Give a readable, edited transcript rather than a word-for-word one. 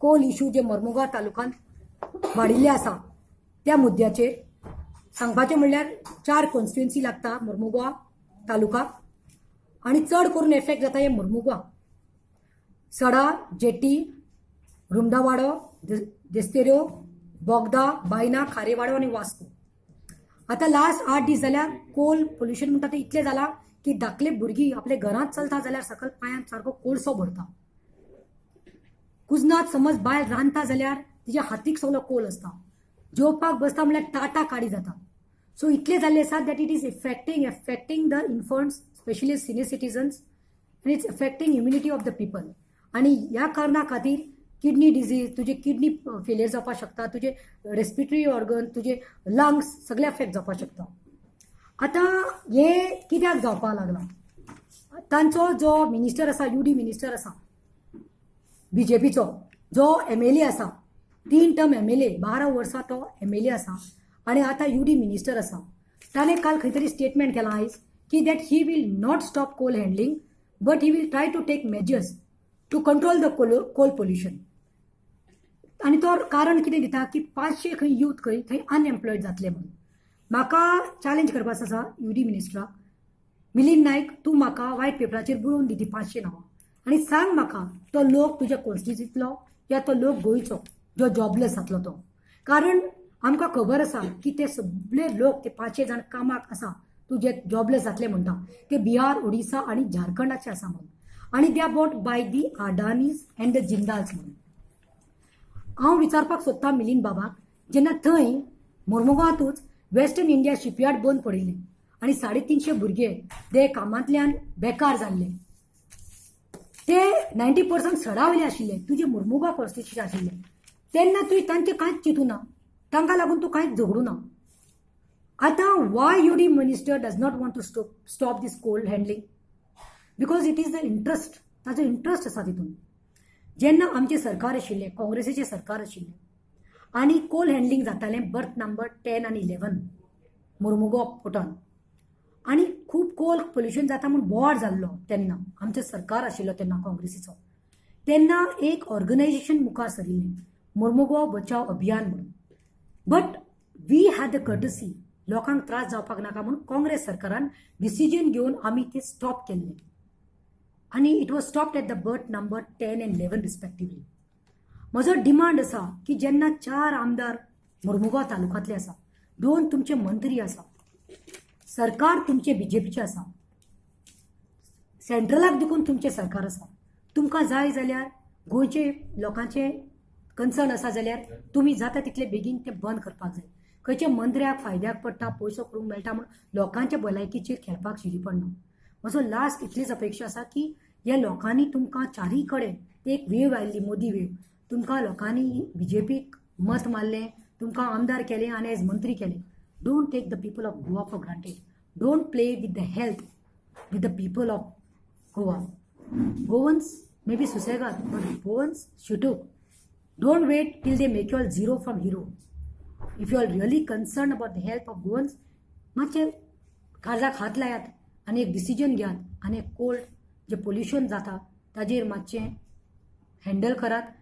कोल issue जे मर्मुगांव तालुक्यांत वाडिल्ले आसा त्या मुद्द्याचेर. सांगपाचें म्हणल्यार चार कॉन्स्टिट्युएन्सी लागता मुर्मुगांव तालुका आनी चड करून एफेक्ट जाता हे मुर्मुगांव, सडा, जेटी, रुमडावाडो, देस्तेरो, बोगदा, बायना, खारेवाडो आनी वास्को. आतां लास्ट 8 दीस जाल्यार कोल पोल्युशन म्हणटा तें इतलें जालां की धाकले भुरगीं आपल्या घरांत चलता जाल्यार सकयल पांयांत सारको कोळसो भरता. कुजनात समज बायल रांदता जाल्यार तिच्या हातीक सगलो कोल आसता. जेवपाक बसता म्हणल्यार ताटां काळी जाता. सो इतलें जाल्लें आसा that it is affecting the infants, specially senior citizens, and it's affecting immunity of the people. आनी ह्या कारणा खातीर किडनी डिजीज, तुजे किडनी फेलियर जावपाक शकता, तुजे रेस्पिरेटरी ऑर्गन, तुजे लंग्स सगळे अफेक्ट जावपाक शकता. आतां हें कित्याक जावपाक लागलां? तांचो जो मिनिस्टर आसा, यूडी मिनिस्टर आसा बीजेपीचो, जो एमएलए आसा, तीन टर्म एमएलए, 12 वर्सां तो एमएलए आसा आनी आतां यूडी मिनिस्टर आसा, ताणें काल खंय तरी स्टेटमेंट केलां आयज की that he will not stop coal handling, but he will try to take measures to control the coal pollution. आनी तो कारण कितें दिता की 500 खंय यूथ खंय थंय अनएम्प्लॉयड जातले म्हणून. म्हाका चॅलेंज करपाचो आसा यूडी मिनिस्टराक. मिलिंद नायक, तूं म्हाका वायट पेपराचेर बरोवन दी ती 500 नांवां आनी सांग म्हाका तो लोक तुज्या कॉन्स्टिट्युन्सींतलो या तो लोक गोंयचो जो जॉबलेस जातलो तो. कारण आमकां खबर आसा की ते सगळे लोक, ते 500 जाण कामाक आसा, तुजे जॉबलेस जातले म्हणटा, ते बिहार, ओडिसा आनी झारखंडाचे आसा म्हणून आनी they are bought by the Adanis and the Jindals म्हणून. हांव विचारपाक सोदता मिलिंद बाबाक, जेन्ना थंय मुर्मुगांतूच वेस्टर्न इंडिया शिपयार्ड बंद पडिल्लें आनी 350 भुरगे ते कामांतल्यान बेकार जाल्ले, ते 90% सडा वयले आशिल्ले, तुजे मुर्मुगांव कॉन्स्टिट्युशन आशिल्ले, तेन्ना तुवें तांचें कांयच चिंतूं ना, तांकां लागून तूं कांयच झगडूं ना. आतां why UD minister does not want to stop this coal handling? Because it is the interest, ताजो इंट्रस्ट आसा तितून. जेन्ना आमचें सरकार आशिल्लें, काँग्रेसीचें सरकार आशिल्लें आनी कोल हँडलिंग जातालें बर्थ नंबर 10 आनी 11 मुर्मुगांव पोर्टान आनी खूब कोल पोल्युशन जाता म्हूण बोवाळ जाल्लो, तेन्ना आमचें सरकार आशिल्लो तेन्ना काँग्रेसीचो, तेन्ना एक ऑर्गनायझेशन मुखार सरिल्लें, मुर्मुगांव बचाव अभियान म्हणून. But we had the courtesy, लोकांक त्रास जावपाक नाका म्हणून काँग्रेस सरकारान डिसिजन घेवन आमी ते स्टॉप केल्लें आनी it was stopped at the berth number 10 and 11 respectively. म्हजो डिमांड आसा की जेन्ना चार आमदार मुर्मुगांव तालुक्यांतले आसा, दोन तुमचे मंत्री आसा, सरकार तुमचें बीजेपीचें आसा, सेंट्रलाक देखून तुमचें सरकार आसा, तुमकां जाय जाल्यार, गोंयचे लोकांचे कन्सर्न आसा जाल्यार तुमी जाता तितले बेगीन तें बंद करपाक जाय. खंयच्या मंत्र्याक फायद्याक पडटा, पयसो करूंक मेळटा म्हूण लोकांच्या भलायकीचेर खेळपाक शिरी पडना. म्हजो लास्ट इतलीच अपेक्षा आसा की ह्या लोकांनी तुमकां चारीय कडेन एक वेव आयिल्ली, मोदी वेव, तुमकां लोकांनी बीजेपीक मत मारलें, तुमकां आमदार केलें आनी एज मंत्री केलें. Don't take the people of Goa for granted. Don't play with the health, with the people of Goa. Goans may be सुसेगाद, but Goans शिटूक. Don't wait till they make you all zero from hero. If you are really concerned about the health of Goans, मातशें काळजाक हात लायात आनी एक decision घेयात आनी एक कोल जे पोल्युशन जाता ताजेर मातशें हँडल करात.